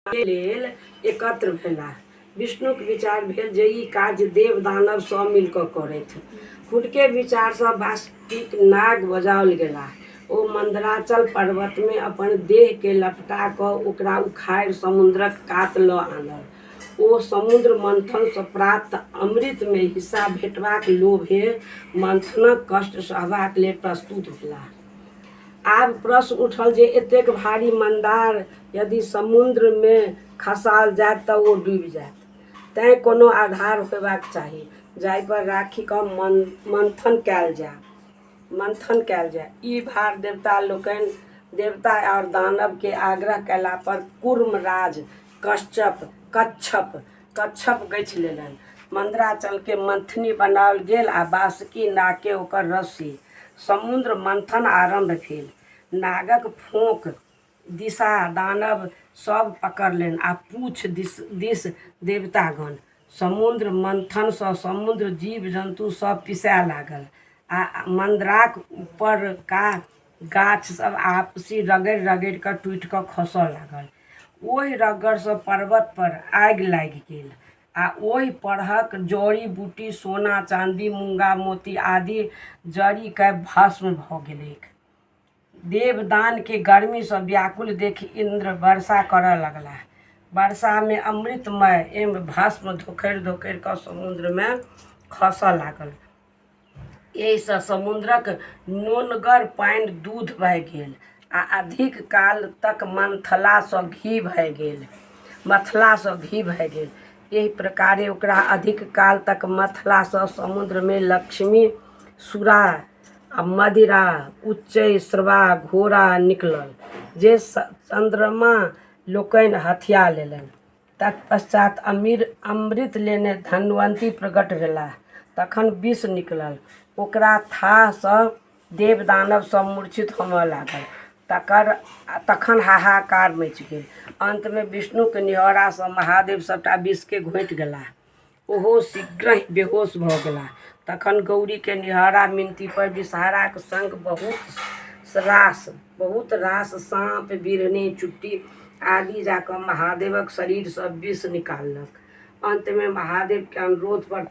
लेल एकत्र भेलाह। विष्णुक विचार भेल जे ई कार्य देव-दानव सभ मिलि कऽ करथि। हुनके विचारसँ वासुकीक नाग बजाओल गेलाह। ओ मन्दराचल पर्वतमे अपन देहकेँ लपटा कऽ ओकरा उखाड़ि समुद्रक कात लऽ आनल। ओ समुद्र मन्थनसँ प्राप्त अमृतमे हिस्सा भेटबाक लोभे मन्थनक कष्ट सहबाक लेल प्रस्तुत भेलाह। आब प्रश्न उठल जे एतेक भारी मन्दार यदि समुद्रमे खसाओल जायत तँ ओ डूबि जायत। तेँ कोनो आधार होयबाक चाही जाहिपर राखि कऽ मन्थन कयल जाय। मन्थन कयल जाय। ई भार देवता लोकनि देवता आओर दानवकेँ आग्रह कयलापर कूर्मराज कश्चप कच्छप कच्छप गछि लेलनि। मन्दराचलकेँ मन्थनी बनाओल गेल आ वासुकी नागकेँ ओकर रस्सी। समुद्र मन्थन आरम्भ भेल। नागक फोंक दिशा दानव सभ पकड़लनि आ पूँछ दिस देवतागण। समुद्र मन्थनसँ समुद्र जीव-जन्तु सभ पिसाय लागल आ मन्दराक उपरका गाछ सभ आपसी रगड़ि-रगड़ि कऽ टूटि कऽ खसऽ लागल। ओहि रगड़सँ पर्वतपर आगि लागि गेल आ ओहि परहक जड़ी-बूटी, सोना-चाँदी, मूँगा-मोती आदि जरि कए भस्म भऽ गेलैक। देवदानकेँ गर्मीसँ व्याकुल देखि इन्द्र वर्षा करऽ लगलाह। वर्षामे अमृतमय एवं भस्म धोखरि-धोखरि कऽ समुद्रमे खसऽ लागल। एहिसँ समुद्रक नोनगर पानि दूध भए गेल आ अधिक काल तक मन्थलासँ घी भए गेल मथलासँ घी भए गेल। एहि प्रकारेँ ओकरा अधिक काल तक मथलासँ समुद्रमे लक्ष्मी, सुरा आ मदिरा, उच्चैःश्रवा घोड़ा निकलल जे चन्द्रमा लोकनि हथिया लेलनि। तत्पश्चात अमृत लेने धन्वन्तरि प्रकट भेलाह। तखन विष निकलल। ओकरा थाहसँ देव-दानव सभ मूर्छित होमऽ लागल। तखन हाहाकार मचि गेल। अन्तमे विष्णुक निहोरासँ महादेव सभटा विषकेँ घोंटि गेलाह। ओहो शीघ्रहि बेहोश भऽ गेलाह। तखन गौरीक निहोरा मिनतीपर विषहाराक संग बहुत रास साँप, बिढ़नी, चुट्टी आदि जा कऽ महादेवक शरीरसँ विष निकाललक। अन्तमे महादेवक अनुरोधपर।